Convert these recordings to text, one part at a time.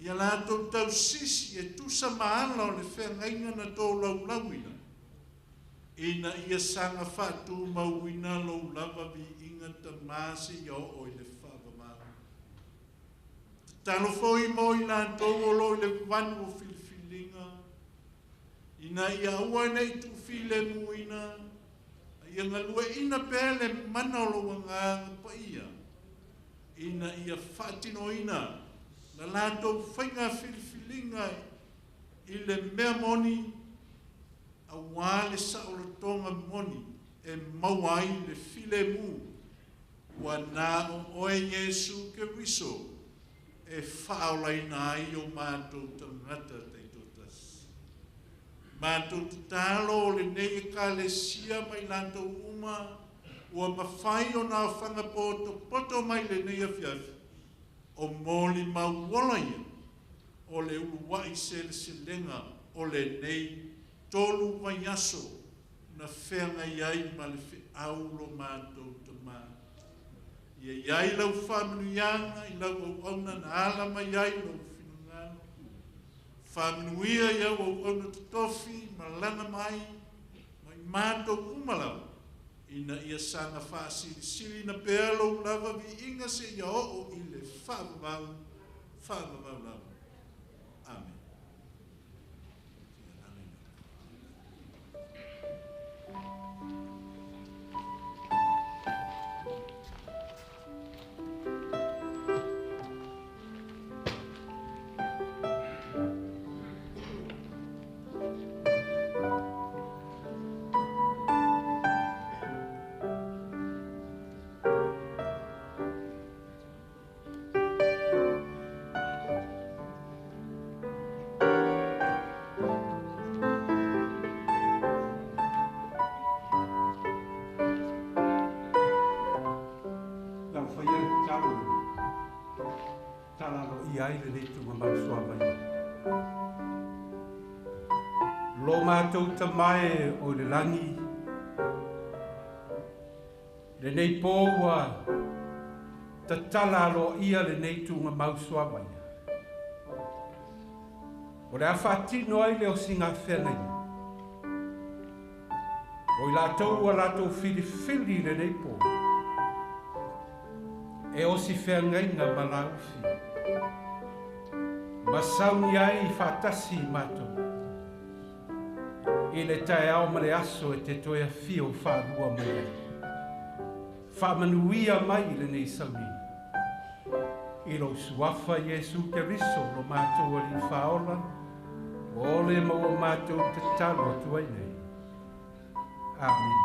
Ia latou tausisi e tusa ma ala o le feagaiga na tolaulauina, ina ia saga faatumauina lou lava viiga Tamā seia oo i le faavavau. Tatalo foi mo i latou o lo o i le vanu o filifiliga, ina ia aua nei tuufilemuina, a ia galueaiina pea le mana o lou Agaga Paia, ina ia faatinoina la latou faiga filifiliga i le mea moni, auā le saolotoga moni e maua ai le filemu, ua na o oe Iesu Keriso e faaolaina ai o matou tagata taitoatasi. Matou tatalo o lenei Ekalesia ma i latou uma ua mafai ona aofaga potopoto mai lenei afiafi, o molimau ola ia o le uluai seleselega o lenei 3 vaiaso na feagai ai ma le feau lo matou Tamā. Ia i ai lau faamanuiaga i lau auauna na ala mai ai lou finagalo. Faamanuia i au auauna totofi ma lana mai, mai matou uma lava, ina ia saga faasilisili na pea lou lava viiga seia oo i le faavavau, faavavau lava. Amen. Ai le nei tuugamau suavaina. Lo matou tamae o le lagi, lenei pō ua tatala aloaia lenei tuugamau suavaina. O le a faatino ai le osiga feagaiga. O i latou ua latou filifili lenei pō, e osi feagaiga ma laufi, ma sauni ai faatasi i matou, i le taeao ma le aso e te toe afio faalua mai ai. Faamanuia mai i lenei sauniga, i lou suafa Iesu Keriso lo matou Alii Faaola, o le maua matou tatalo atu ai nei. Amen.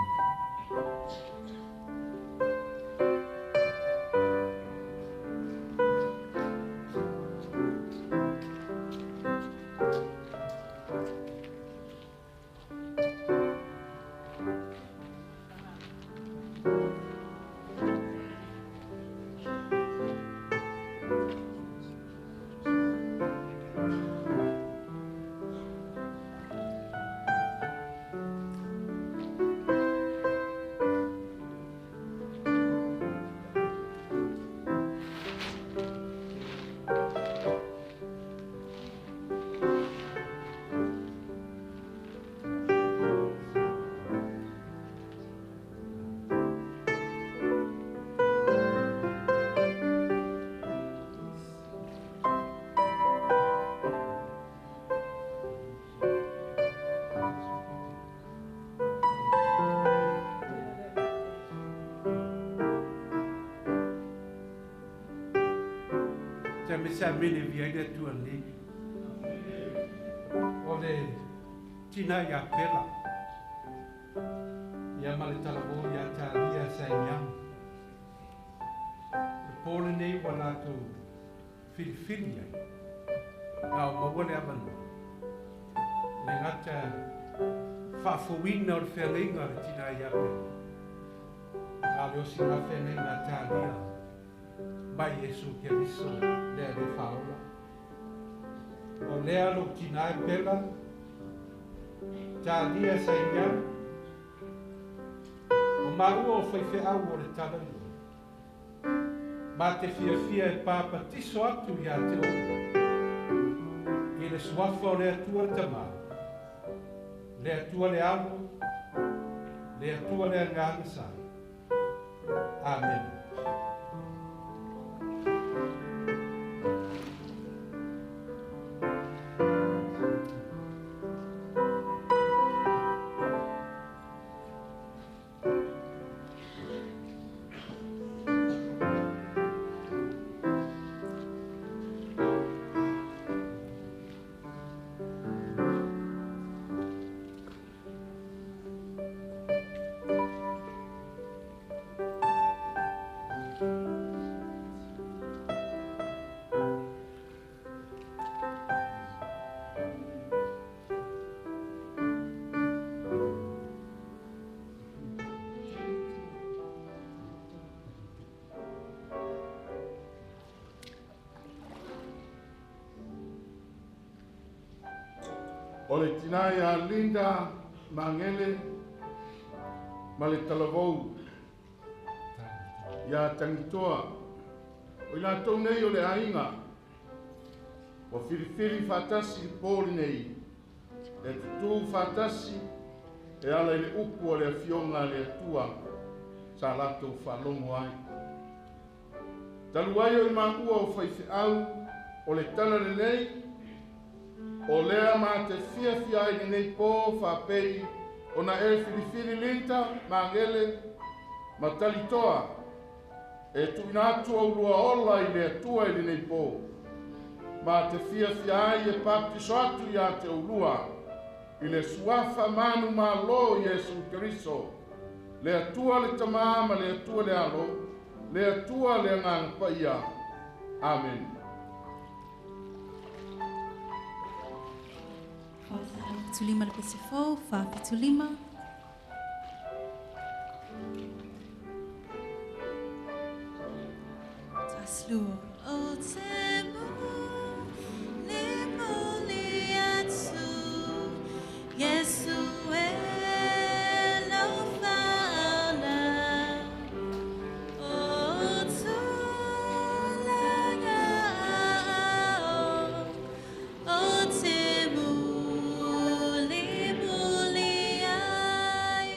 Me sa mele via ile tua nei. O le tina ia pela. Ia ma le talavo ia talia sa ia. Le pole nei ua latou filifili ai. Na o maua le avanoa. Le gata faafouina o le feagaiga le tina ia pela. A le osiga feagaiga talia mai Iesu Keriso lea le faaola. O lea lou tina e pela, talia sa ia, o maua o faifeau o le talaia. Ma te fiafia e papatiso atu ia te oe. I le suafa o le Atua le Tamā, le Atua le Alo, le Atua le Agaga Sa. Amen. O le tina ia Linda Mangele ma le talavou ia Tangitoa. O i latou nei o le aiga, ua filifili faatasi le po lenei, e tutū faatasi e ala i le upu a le afioga a le Atua sa latou faalogo ai. Talu ai o i maua o faifeau o le tala lenei, o lea ma te fiafia ai lenei po faapei ona e filifili Linda Magele ma Talitoa e tuuina atu aulua ola i le Atua i lenei po. Ma te fiafia ai e papatiso atu ia te aulua i le suafa manu malo Iesu Keriso, le Atua le Tamā ma le Atua le Alo, le Atua le Agaga Paia. Amen. 475 le pese fou, 475. Taslu o te muli muli atu, Yesu e lau whaala, o tulaga o te muli muli ai,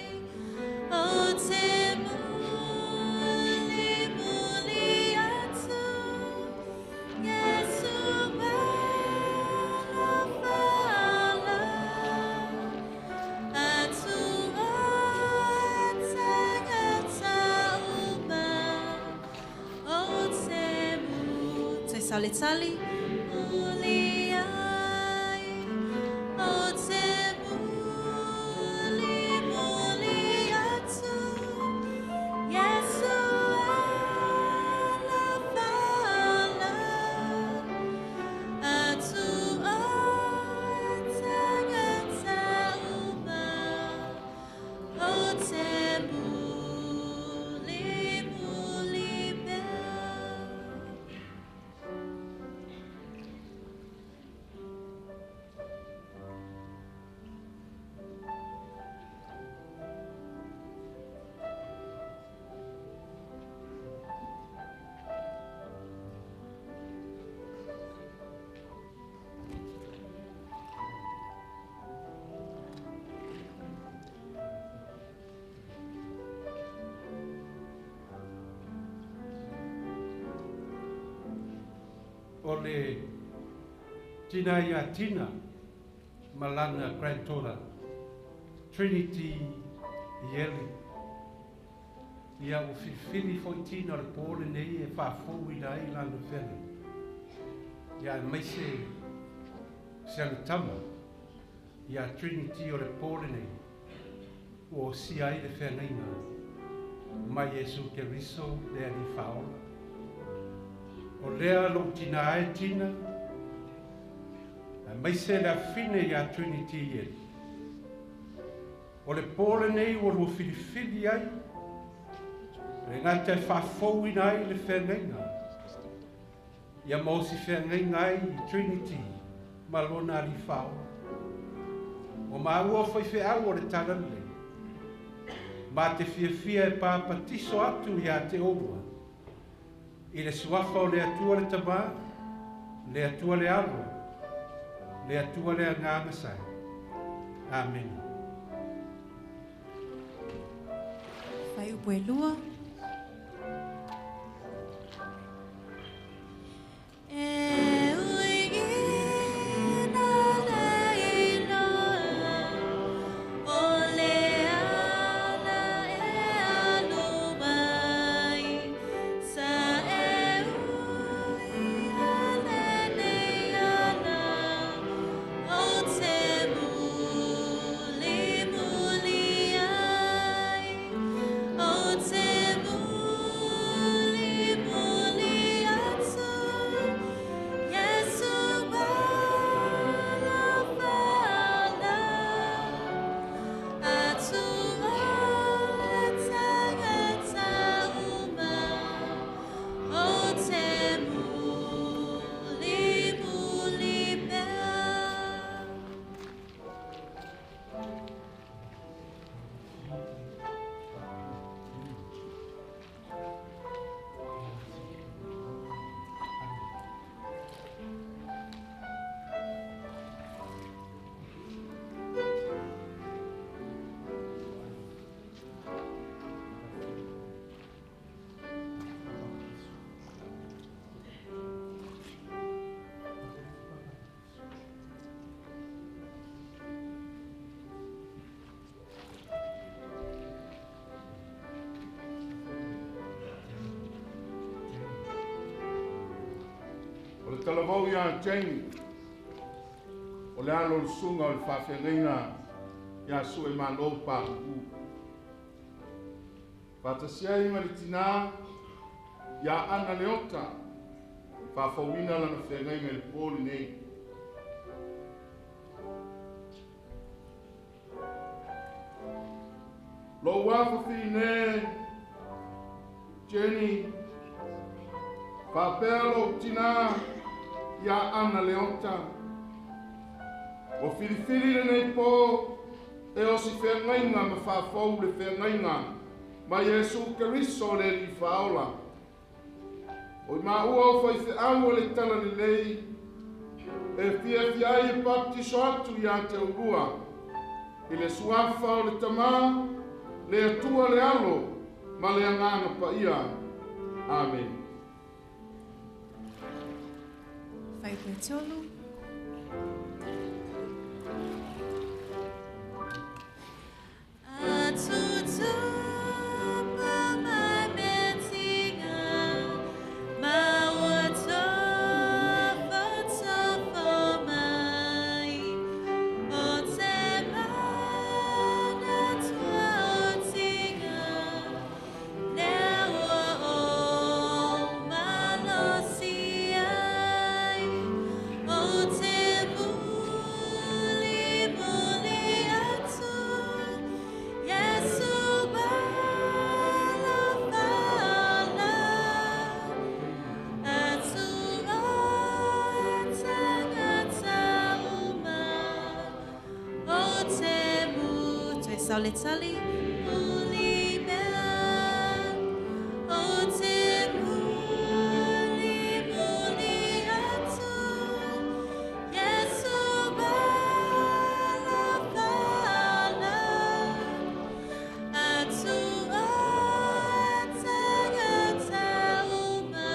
o te muli muli atu, Yesu e lau whaala, atu o tagata uma, o te muli, sale sale, muli ai, o te muli muli atu, Yesu e lau whaala, atu o tagata uma, o te muli muli pea. O le tina ia Tina malana granddaughter Trinity Ieli. Ia o filifili foi tina o le po lenei e faafou ina ai lana fele. Ia maise se ana tama ia Trinity o le po lenei ua osia ai le feagaiga mai Iesu Keriso le Alii Faaola. O lea lou tina ai tina, a maise le afine ia Trinity Ieli. O le po lenei ua lua filifili ai, le gata e faafouina ai le feagaiga. Ia ma osi feagaiga ai i Trinity ma lona Alii Faaola. O maua o faifeau o le tala lelei. Ma te fiafia e papatiso atu ia te oua. I le suafa o le Atua le Tamā, le Atua le Alo, Le Atua le agaga sae. Amene. Fuaiupu e lua. E ui ina le iloa o le ala e alu ai, sa e ui a lenei ala o te muli muli ai, o te muli muli atu, Iesu alofa Atua tagata uma, o te muli muli pea. O le talavou ia Jane, o le alo o le susuga o le faafeagaiga ia Sue Malo Pahuhu. Faatasi ai ma le tinā ia Ana Leota, faafouina lana feagaiga i le po lenei. Lou afafine, Jenny, faapea lou tinā ia Ana Leota. Ua filifili lenei po e osi feagaiga ma faafou le feagaiga ma Iesu Keriso le Alii Faaola. O i maua o faifeau o le tala lelei, e fiafia ai e baptiso atu ia te oulua, i le suafa o le Tamā, le Atua le Alo, ma le Agaga Paia. Amen. Fuaiupu e tolu. Atutupa mai mea ma ua tofotofo mai, o te manatua o tiga, lea ua o malosi ai, o te muli muli atu, Iesu alofa Atua tagata uma, o te mu, toe sao le tali, muli mea, o te muli muli atu, Iesu alofa Atua tagata uma,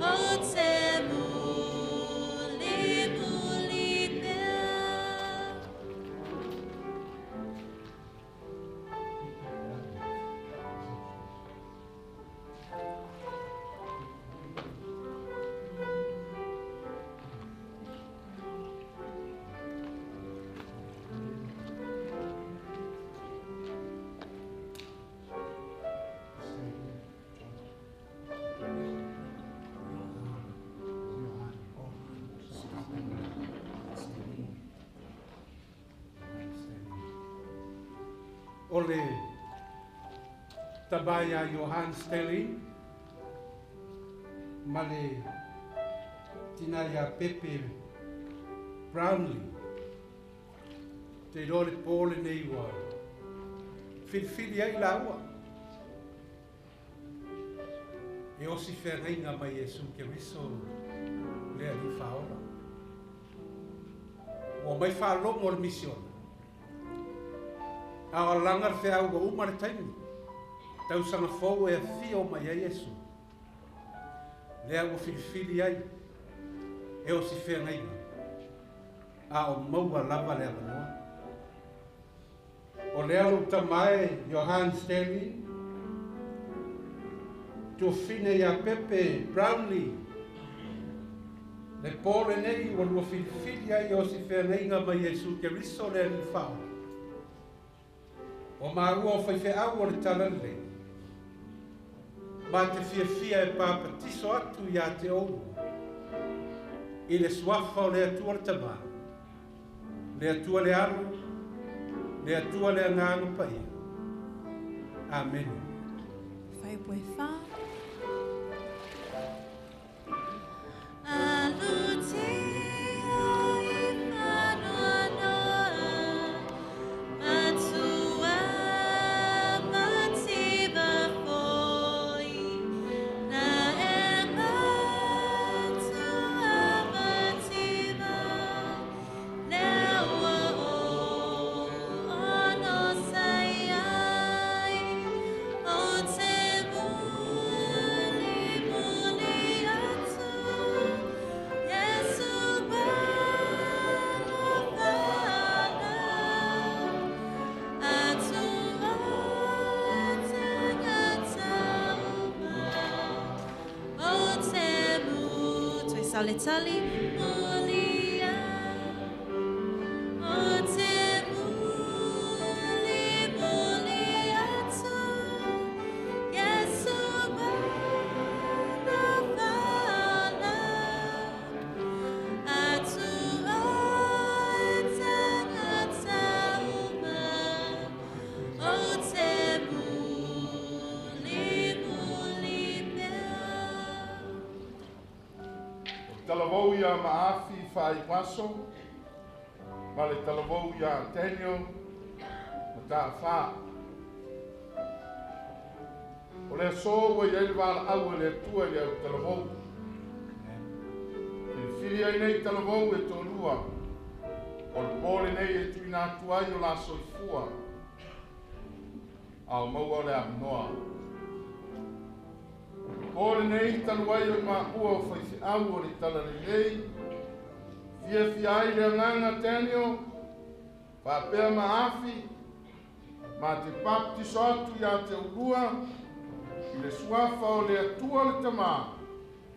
o te muli muli mea. O le tamā ia Johan Stanley ma le tinā ia Pepe Brownlee. Te iloa le po lenei ua filifili ai laua. E osi feagaiga mai Iesu Keriso le Alii Faaola. O mai faalogo o le misiona. A o laga le feau ua uma le taimi. Tausaga fou e afio mai ai Iesu. Lea ua filifili ai e o si feagaiga. A o maua lava le avanoa. O lea lou tama e Johan Stanley, tuafine ia Pepe Brownlee, le po lenei ua lua filifili ai o si feagaiga mai Iesu Keriso le Alii Faaola. O maua o faifeau o le talalelei. Ma te fiafia e papatiso atu ia te oulua. I le suafa o le Atua le Tama, le Atua le Alo, le Atua le Agaga Paia. Amene. 5.4. Tali, mulia, o te muli, muli atu, Iesu mana whana, atu o tangata uma, o te muli, muli pea. Talavou ia Maafi Faaiuaso, ma le talavou ia Daniel Mata'afa. O le aso ua i ai le valaau a le Atua i le au talavou. Filifili ai nei talavou e toalua, o le po lenei e tuuina atu ai o la soifua, a o maua o le avanoa. O lenei talu ai o maua o faifeau o le talalelei, fiafia ai le agaga Daniel, faapea Maafi, ma te baptiso atu ia te oulua, i le suafa o le Atua le Tama,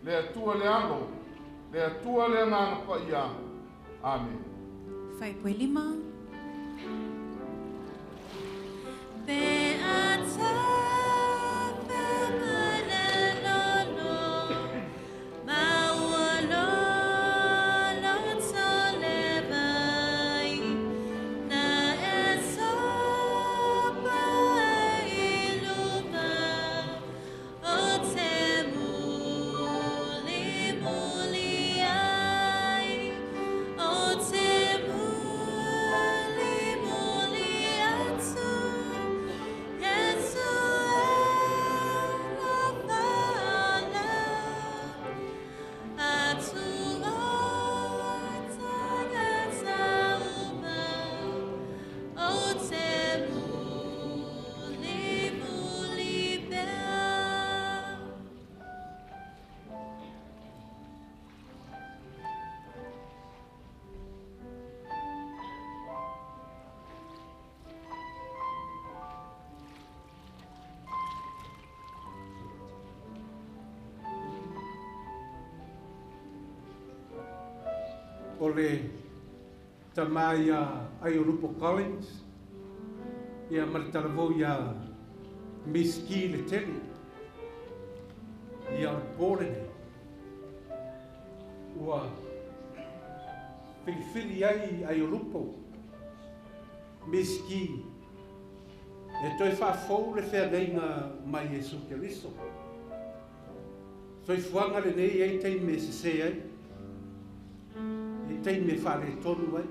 le Atua le Alo, le Atua le Agaga Paia. Amene. 5.5. Pe ata pe malelolo, maualo lo tole vai, na e sopa i luma, o te muli muli ai, o te muli muli atu, Iesu alofa atu o tagata uma, o te muli muli pea. O le tama ia Aiolupo Collins, ia ma le talavou ia Miss Ki le tele, ia o le po lenei. Ua filifili ai Aiolupo, Miss Ki, e toe faafou le feagaiga mai Iesu Keriso. Soifuaga lenei ai taimi e sesē ai, e taimi e faaletonu ai.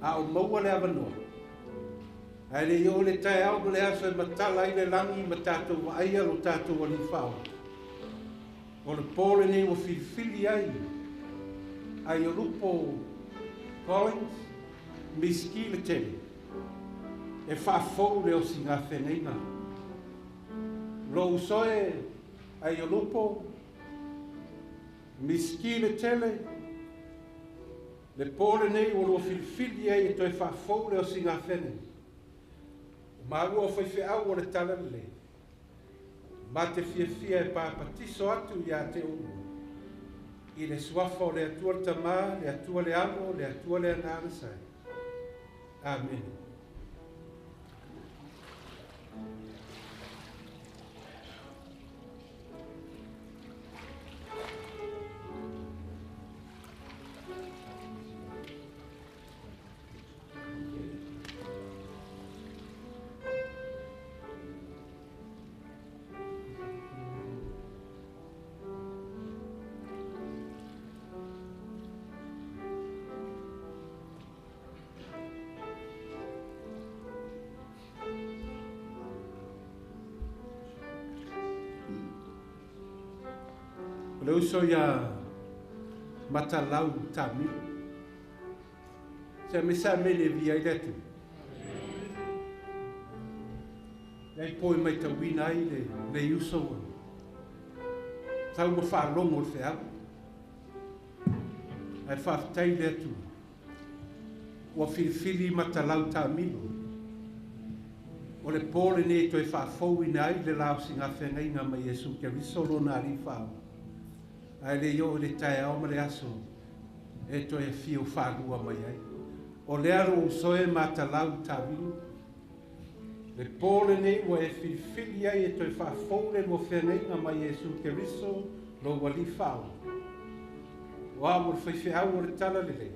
A o maua le avanoa. Ae le i oo le taeao ma le aso e matala ai le lagi ma tatou vaaia lo tatou alii faaola. O le po lenei ua filifili ai Aiolupo Collins, Misiki le tele, e faafou le osigafeagaiga. Lou uso e Aiolupo, Misiki le tele, le po lenei ua lua filifili ai e toe faafou le osigafeagaiga. O maua o faifeau o le tala lelei, ma te fiafia e papatiso atu ia te oulua, i le suafa o le Atua le Tamā, le Atua le Alo, le Atua le Agaga Sai. Amene. O le uso ia Matalau Tamilo. Se me sa mele via i le atu. Nei poi mai tauina ai le nei uso ua. Tau ua faalogo le feau. Ae faafetai le Atua. Ua filifili Matalau Tamilo. O le po lenei toe faafouina ai le la osigafeagaiga ma Iesu Keriso lona Alii Faaola. Ae le i oo i le taeao ma le aso e toe afio faalua mai ai. O lea lou uso e Matalau Tamilo. Le po lenei ua e filifili ai e toe faafou le lua feagaiga ma Iesu Keriso lou Alii Faaola. O au o le faifeau o le tala lelei.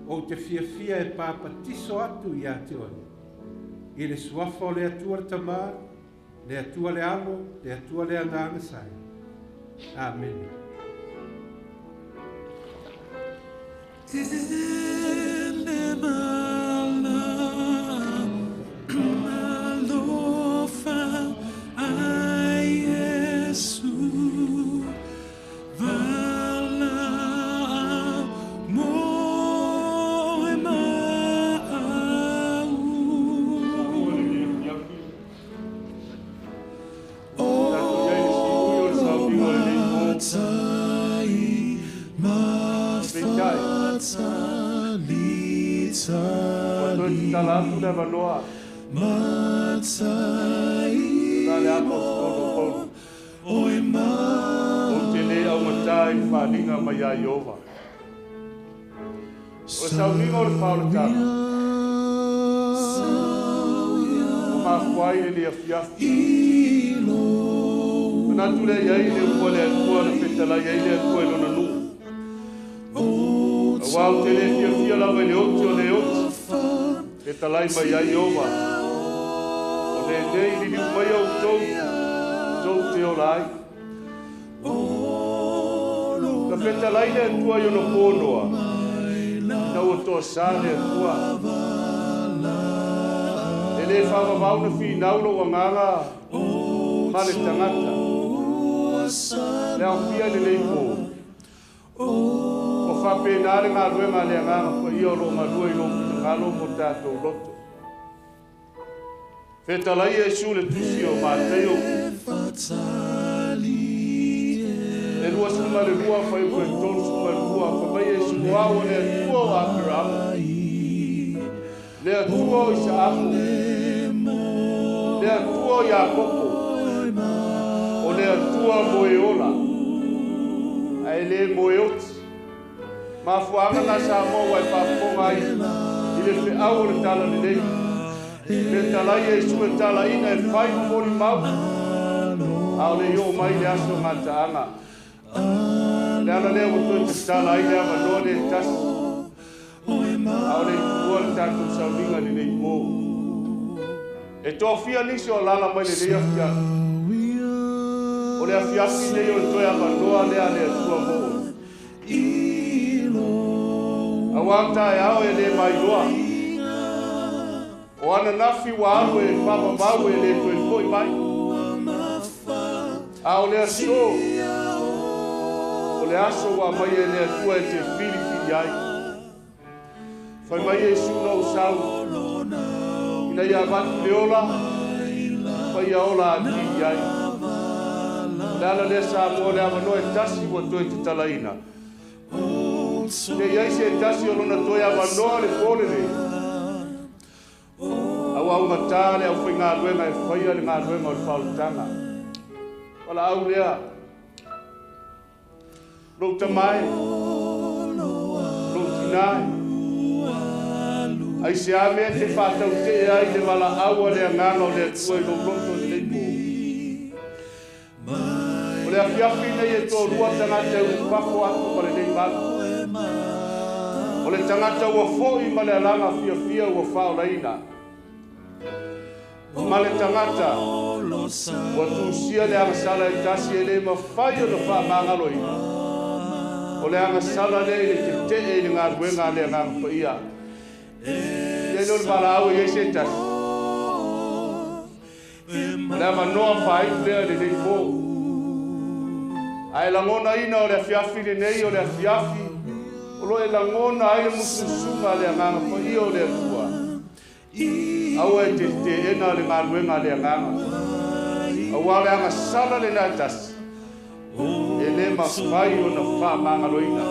Ou te fiafia e papatiso atu ia te oe. I le suafa o le Atua le Tamā, le Atua le Alo, le Atua le Agaga Sai. Amene. Fetalai Iesu le tusi o Mateio. Le 22 fai o le 32 fai mai Iesu o au o le Atua o Aperamo. Le Atua o Isaako. Le Atua o Iakopo. O le Atua moe ola. Ae le moe oti. Mafuaga na Samoa ua e faafofoga ai i le feau o le tala lelei. Fetalai Iesu e talaina e fai momoli mau. A o le i oo mai le aso gataaga. Le ala lea ua toe tatala ai le avanoa le tasi. A o le tuua le tatou sauniga lenei po. E toafia nisi o alala mai lenei afiafi. O le afiafi nei o le toe avanoa lea le Atua mo oe. Auā taeao e le mailoa. O ananafi ua alu e faamamau e le toe fo'i mai. A o le aso, o le aso ua mai e le Atua e te filifili ai. Fai mai Iesu na ou sau, ina ia avatu le ola, ma ia ola atili ai. O le ala lea Samoa o le avanoa e tasi ua toe tatalaina. Se i ai se tasi o lona toe avanoa le po lenei. Aua ugata le aufaigaluega e faia le galuega o le faaolataga. Valaau lea, lou tama e, lou tinā e, aisea mea e te faatautee ai le valaau a le Agaga o le Atua i lou loto i lenei po? O le afiafi lenei e toalua tagata e ulufafo atu ma lenei malu. O le tagata ua foi ma le alaga fiafia ua faaolaina, ma le tagata ua tusia le agasala e tasi e le mafai ona faamagaloina. O le agasala lea i le tetee i le galuega a le Agaga Paia. Ia i lea o le valaau e i ai se tasi. O le avanoa faaiu lea i lenei po. Ae lagonaina o le afiafi lenei o le afiafi o lo o e lagona ai le musususuga a le Agaga Paia o le Atua. Aua e te teena le galuega a le Agaga. Aua o le agasala lena e tasi, e le mafai ona faamagaloina.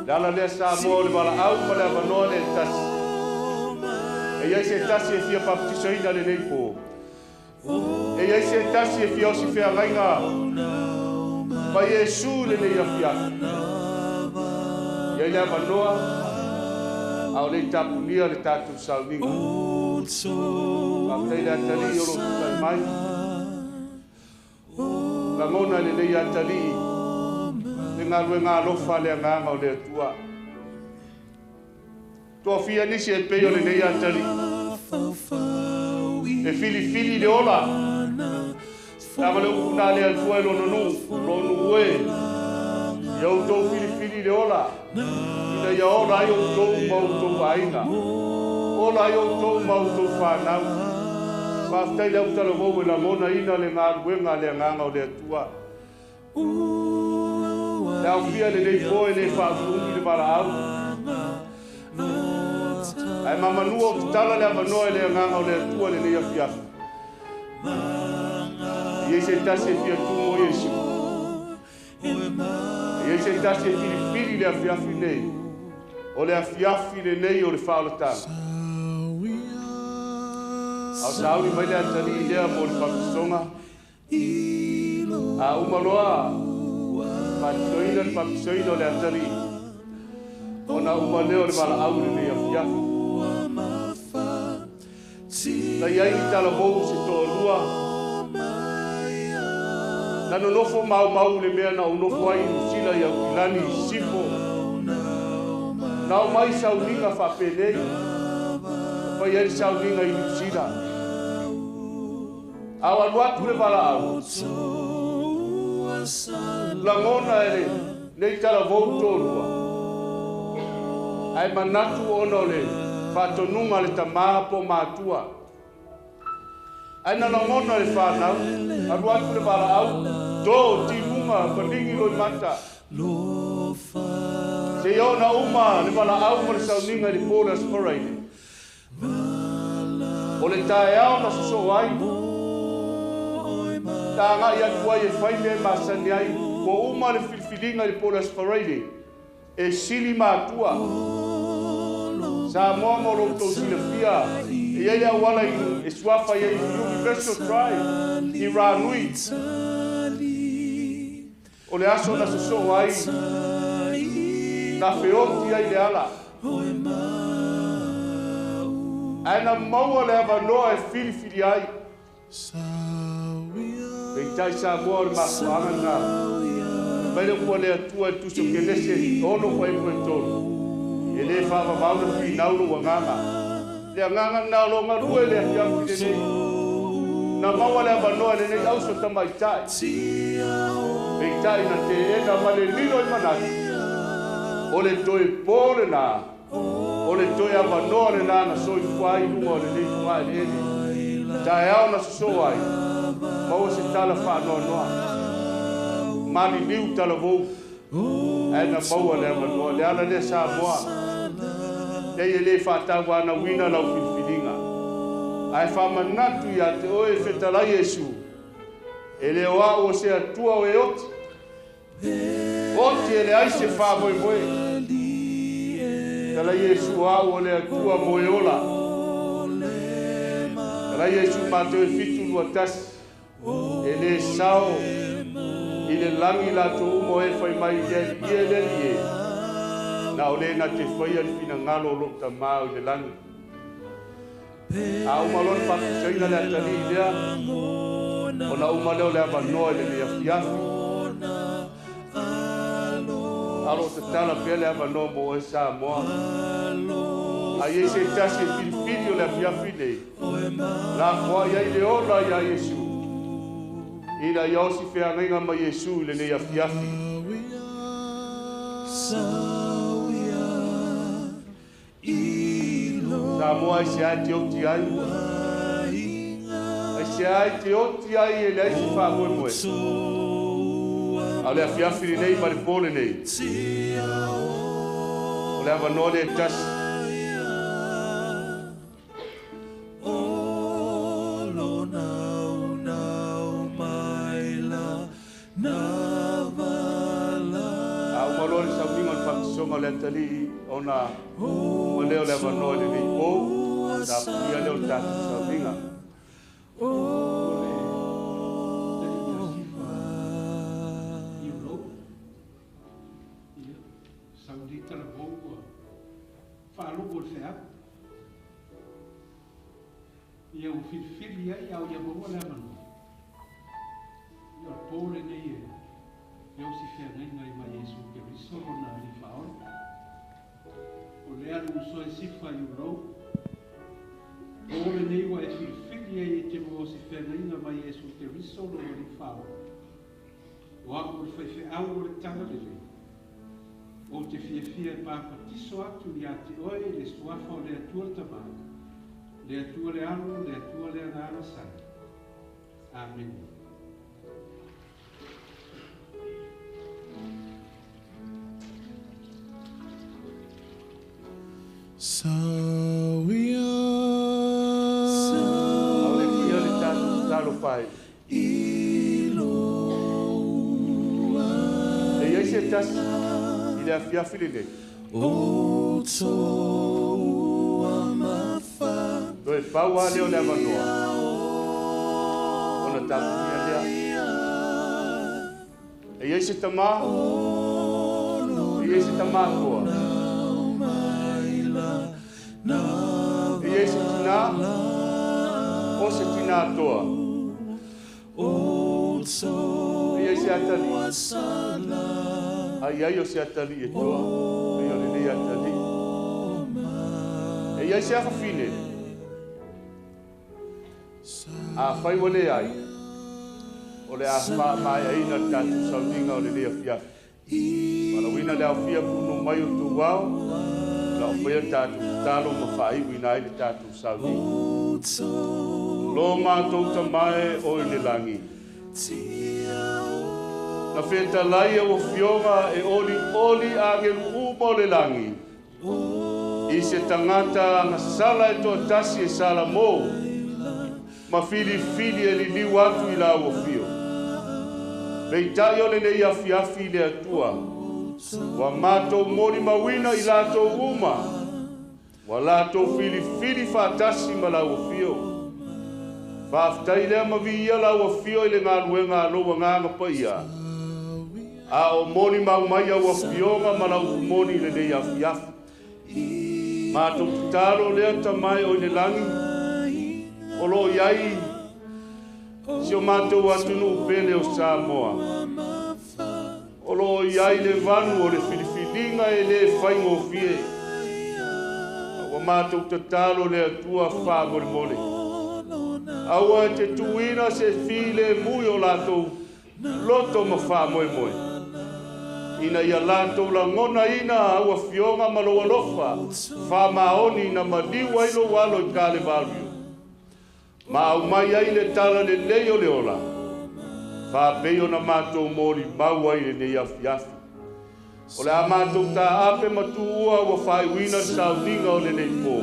Le ala lea Samoa o le valaau ma le avanoa lea e tasi. E i ai se tasi e fia baptisaina lenei po. E i ai se tasi e fia osi feagaiga ma Iesu lenei afiafi. E i ai le avanoa, a o le i tapunia le tatou sauniga. Faafetai le atalii o lou tulai mai. Lagona e lenei atalii le galuega alofa a le Agaga o le Atua. Toafia nisi e pei o lenei atalii e filifili le ola. Leaga le upu na le Atua e lona nuu, lou nuu e, ia outou filifili le ola, ina ia ola ai outou ma outou aiga, ola ai outou ma outou fanau. Faafetai le autalavou e lagonaina le galuega a le Agaga o le Atua. Le aofia lenei po e le faaumiumi le valaau. Ae mamanua o tatala le avanoa e le Agaga o le Atua lenei afiafi. E i ai se tasi e fia tu mo Iesu. E i ai se tasi e filifili le afiafi nei. O le afiafi lenei o le faaolataga. A o sauni mai le atalii lea mo le baptisoga. A uma loa faatinoina le baptisoina o le atalii, ona uma lea o le valaau lenei afiafi. Na i ai ni talavou se toalua, na nonofo maumau le mea na ou nofo ai i Niu Sila i Aukilani i Sisifo. Na omai sauniga faapenei, na fai ai le sauniga i Niu Sila. A o alu atu le valaau, lagona e lenei talavou toalua, ae manatu ona o le faatonuga a le tamā po o matua. Ae na lagona e le fanau, alu atu le valaau, to timuga paligi loimata. Seia oo ina uma le valaau ma le sauniga i le po o le Aso Faraile. O le taeao na sosoo ai, na agai atu ai e fai mea e masani ai, ua uma le filifiliga i le po o le Aso Faraile, e sili matua. Samoa mo lo outou silafia, e i ai le auala e suafa i ai Universal Drive i Ranui. O le aso na sosoo ai, na feoti ai le ala. Ae na maua le avanoa e filifili ai. Peitai Samoa o le mafuaaga lena. Fai mai le upu a le Atua i le Tusi o Kenese 6 fuaiupu e 3, E le faavavau na finau lou agaga. Le agaga lena o lo o galue i le afiafi lenei. Na maua le avanoa e lenei auso tamaitai. Peitai na teena ma le lilo i manatu, o le toe po lena, o le toe avanoa lena na soifua ai i luga o lenei fogaeleele. Taeao na sosoo ai, maua se tala faanoanoa. Maliliu talavou, ae na maua le avanoa. Le ala lea Samoa. Lei e le whaatauana wina lau filifiliga. Ae faamanatu iā te oe e fetalai Iesu, e le o a'u o se Atua o e oti. Oti e leai se faamoemoe. Talai Iesu o a'u o le Atua mo e ola. Talai Iesu Mateo e 7:21. E lē sao i le lagi latou uma o e fai mai i le Alii e le Alii e. Na o lē na te faia le finagalo o lo'u Tamā o i le lagi. A uma loa le faatusaina le atalii lea, ona uma lea o le avanoa i lenei afiafi. A o loo tatala pea le avanoa mo oe Samoa. A iai se tasi e filifili o le afiafi nei, lafoai ai le ola iā Iesu. Ina ia osi feagaiga ma Iesu i lenei afiafi. Samoa ai se ai te oti ai. Ai se ai te oti ai e leai se faamoemoe. A o le afiafi lenei ma le po lenei. O le avanoa lea e tasi. A uma loa le sauniga o le faatisoga o le atalii ona uma lea o le avanoa i lenei po, tapuia lea o le tatou sauniga. O le talii ia Sifa i ulou. Ia, sauni talavou ua faalogo le feau. Ia ua filifili ai a o ia maua le avanoa. Ia o le po lenei e e osi feagaiga ai ma Iesu Keriso lona Alii Faaola. O lea le uso e Sifa i ulou. Po lenei ua e filifili ai e te maua o se feagaiga ma Iesu Keriso lona Alii Faaola. O a'u o le faifeau o le Talalelei. Ou te fiafia e papatiso atu iā te oe i le suafa o le Atua le Tamā, le Atua le Alo, le Atua le Agaga Sani. Amene. A o le puia le tatou tatalo fai. E iai se tasi i le afiafi lenei. Toe pau lava lea o le avanoa ona tapuia lea. E iai se tamā, e iai se tamā toa. E iai se tinā, o se tinā toa. E iai se atalii, a iai o se atalii e toa, pei o lenei atalii. E iai se afafine, afai ua leai, o le a faamaeaina le tatou sauniga o lenei afiafi. Valaauina le aofia punou mai o tou ao, la o faia le tatou tatalo ma faaiuina ai le tatou sauniga. Lo matou Tamā e o i le lagi. Na fetalai au afioga e olioli agelu uma o le lagi. I se tagata agasala e toatasi e salamō, ma filifili e liliu atu i lau afio. Peitai o lenei afiafi i le Atua, ua matou molimauina i latou uma, ua latou filifili faatasi ma lau afio. Faafetai lea ma viia lau afio i le galuega a lou Agaga Paia. A o molimau mai au afioga ma lau upumoni i lenei afiafi. Matou tatalo lea Tamā e o i le lagi, o loo i ai si o matou atunuu pele o Samoa. O loo i ai le vanu o le filifiliga e lē faigofie. A ua matou tatalo le Atua faamolemole. Aua e te tuuina se filemu i o latou loto ma faamoemoe. Ina ia latou lagonaina au afioga ma lou alofa faamaoni na maliu ai lou Alo i Kalevalio. Ma aumai ai le talalelei o le ola. Faapei ona matou molimau ai lenei afiafi. O le a matou taape ma tuua ua faaiuina le sauniga o lenei pō.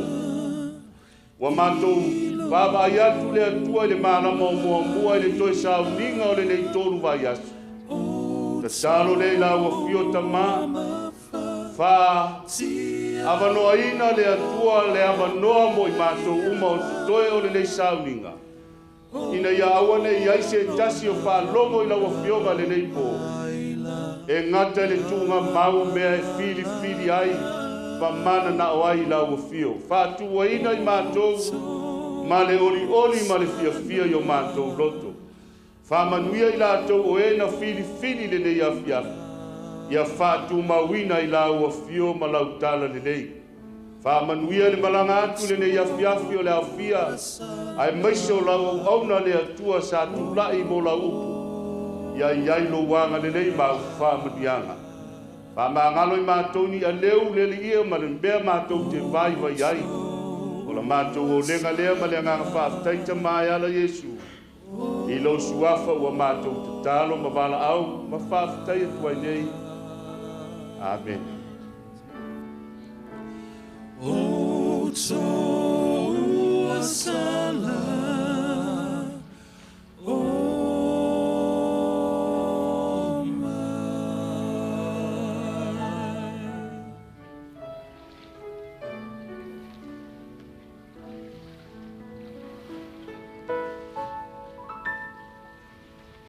Ua matou vaavaai atu le Atua i le malama o muamua i le toe sauniga o lenei 3 vaiaso. Tatalo lea i lau afio Tamā, faa-avanoaina le Atua le avanoa mo i matou uma o totoe o lenei sauniga, ina ia aua nei ai se tasi o faalogo i lau afioga lenei pō, e gata i le tuugamau mea e filifili ai ma mananao ai i lau afio. Faatuaina i matou ma le olioli ma le fiafia i o matou loto. Faamanuia i latou o e na filifili lenei afiafi, ia faatumauina i lau afio ma lau tala lelei. Faamanuia le malaga atu lenei afiafi o le aofia, ae maise o lau auauna le Atua sa tulai mo lau upu, ia iai lou agalelei ma au faamanuiaga. Faamagalo i matou ni aleu le liia ma le mea matou te vaivai ai. O la matou olega lea ma le agaga faafetai Tamā e ala Iesu, i lou suafa ua matou tatalo ma valaau ma faafetai atu ai nei. Amen. O